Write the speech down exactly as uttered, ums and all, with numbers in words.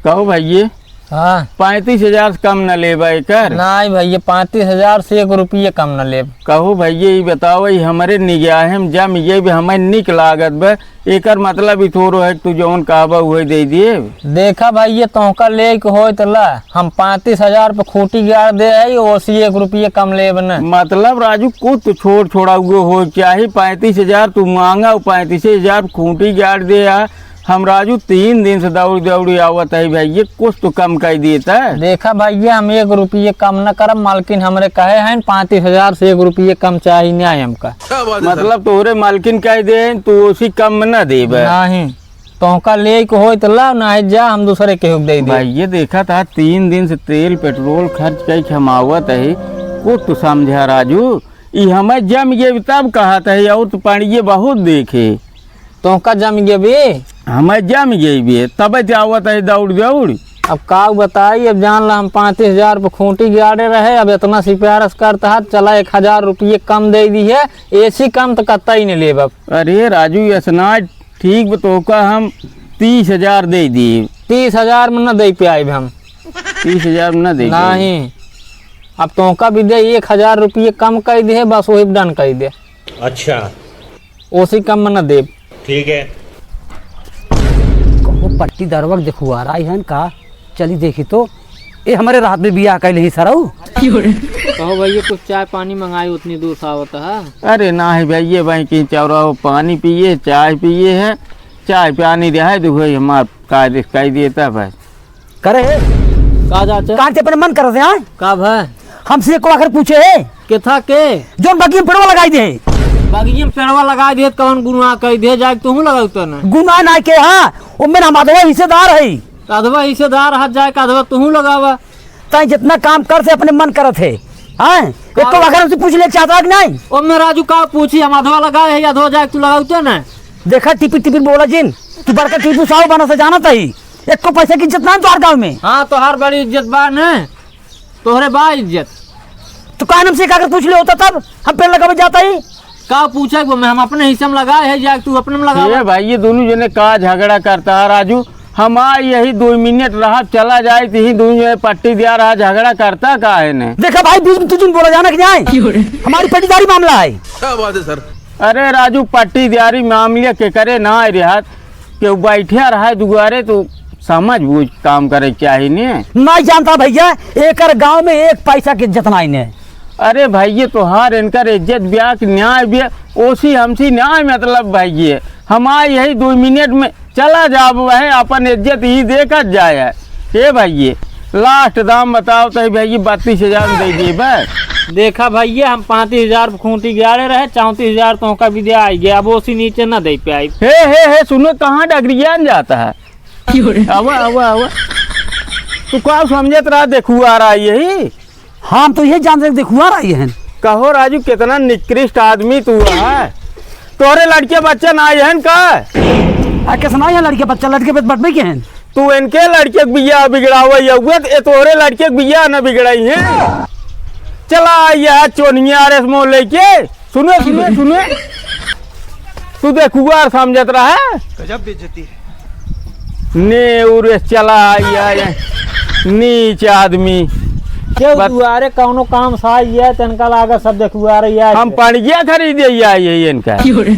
कहो भइये, हाँ। पैंतीस हजार से कम न लेबा एकर? नाहीं भइये, पैंतीस हजार से एक रुपये कम न लेब। कहो भइये, ई बताओ, ई हमरे निगाहे में जम गए बे, हमें निक लागत बे, एकर मतलब ई थोड़ो है कि तू जौन कहबा उहे दे दिए। देखा भइये, तोहका लेके होय त ला, हम पैंतीस हजार पे खूंटी गाड़ दे है, ओसी एक रुपये कम लेब न। मतलब राजू, कुछ तो छोड़ छोड़ा हुए हो, चाहे पैंतीस हजार तू मांगा, पैंतीस हजार खूंटी गाड़ दे है, हम राजू तीन दिन से दौड़ी दौड़ी आवत है भइये, कुछ तो कम कर देता। देखा भइये, हम एक रुपये कम न करब, मालकिन हमरे कहे हैं पैंतीस हजार से एक रुपये कम चाही नाहीं हमका। क्या बात है सर? मतलब तोहरे मालकिन कह दे हैं, तू ओसी कम में न देबे। नाहीं, तोहका लेके होय त ला, नाहीं जा, हम दूसरे केहू के दे दे। भइये देखा था, तीन दिन से तेल पेट्रोल खर्च कई के हम आवत है, कुछ तो समझा राजू, ई हमें जम गए तब कहत है, और तो पड़िए बहुत देखे। तोहका जम गए बे? हमें जम गए बे, तबे तो आवत है दौड़ दौड़। अब का बताई, अब जान ला हम पैंतीस हजार पे खूंटी गाड़े रहे, अब इतना सिफारिश करता है, चला एक हजार रुपये कम दे दी है, एसी कम तो कतई नहीं लेब अब। अरे राजू, ऐसा ना ठीक बा, तोहका हम तीस हजार दे दी। तीस हजार में न दे पाइब हम। तीस हजार में न दे पाइब? नाहीं, अब तोहका भी दे, एक हजार रुपये कम कर दे, बस वही done कर दे। अच्छा। ओसी कम में न देब। ठीक है। कहो पट्टीदारवा के देखुआरा आई हन का? चली देखी तो। ए, हमरे रात में बियाह कैले ही सरऊ। कहो भइया, कुछ चाय पानी मंगाई, उतनी दूर से आवत है। अरे नाहीं भइया, भाई की चौरा हो, पानी पिए, चाय पिए है, चाय पानी रहे, देखो हमार कायदे कह देता भाई। करे। का चाचा? कान से अपने मन करत है, हाँ? का भाई? हमसे एको आखिर पूछे है? केथा के? जौन बगिया में पेड़वा लगाई दे। बगिया में पेड़वा लगाई दे, कौन गुनाह कह दे, जाए तुहूँ लगाऊ तो ना। गुनाह ना के, हाँ, उनमें हम अधवा हिस्सेदार है। अधवा हिस्सेदार हाथ जाए का अधवा तुहूँ लगावा। ताई जितना काम कर से अपने मन करत है, हाँ? का? एको आखिर हमसे पूछ ले चाहता है कि नाहीं? ओ मैं राजू का पूछी, हम अधवा लगाए है, अधवा जाए तू लगाऊ तो ना। देखा टिपिर टिपिर बोला जिन, तू बड़का टीपू साहू बना से जानत ही। एको पैसा की इज्जत ना है तोहार गाँव में। हाँ, तोहार बड़ी इज्जत बा ने, तोहरे बा इज्जत। तो काहे हमसे का अगर पूछ ले होता तब हम पेड़ लगावे जाता ही। का पूछे को मैं, हम अपने हिस्से में लगाए है या तू अपने में लगावा? ए भाई, ये दोनों जने का झगड़ा करता है राजू? हम आ यही दो मिनट रहा, चला जाए तो ही दोनों जने पट्टी दिया रहा, झगड़ा करता का है ने? देखा भाई, बीच में तू जिन बोला जाना कि नहीं? क्यों रे? हमारी पट्टीदारी मामला है। क्या बात है सर? अरे राजू, पट्टीदारी मामले के करे ना आए रे हाथ, केहू बैठे रहे दुआरे तो समझ बूझ काम करे के चाही ने। नहीं जानता भइया, एकर गाँव में एक पैसा के इज्जत नहीं ने। अरे भइया, तोहार इनकर इज्जत ब्याह के न्याय ब्याह, ओसी हमसी न्याय मतलब भइया। हम आए यही दो मिनट में चला जाब है, अपन इज्जत ही देखत जाए। हे भइया, last दाम बताओ तो भइया, बत्तीस हजार में दे दिए बस। देखा भइया, हम पैंतीस हजार पे खूंटी गाड़े रहे, चौंतीस हजार तोहका भी दे आई गया, अब ओसी नीचे ना दे पाई। हे, हे, हे, सुनो, कहाँ डगरियान जाता है? क्यों रे? आवा, आवा, आवा। तू का समझत रहा, देखुआरा यही? हम तो यही जानते हैं, देखुआरा आई हैं। कहो राजू, कितना निकृष्ट आदमी तू है। तोहरे लड़के बच्चा ना आए हैं का? आ, कैसे ना आए हैं लड़के बच्चा? लड़के बच-, बटबे के हैं। तू इनके लड़के के बियाह बिगड़ावे हुए, तो ये तोहरे लड़के के बियाह न बिगड़ाई हैं। चला आइए चोनिया रे मोह लेके। सुनो, सुनो, सुनो। तू देखुआर समझत रहा। गजब बेइज्जती है। ने उरे चला आइए, नीच आदमी। क्यों बत- दुआरे कौनो काम सा ये तनका लागा सब देखुआर ये। हम पड़िया खरीदे आइए इनका। क्यों रे?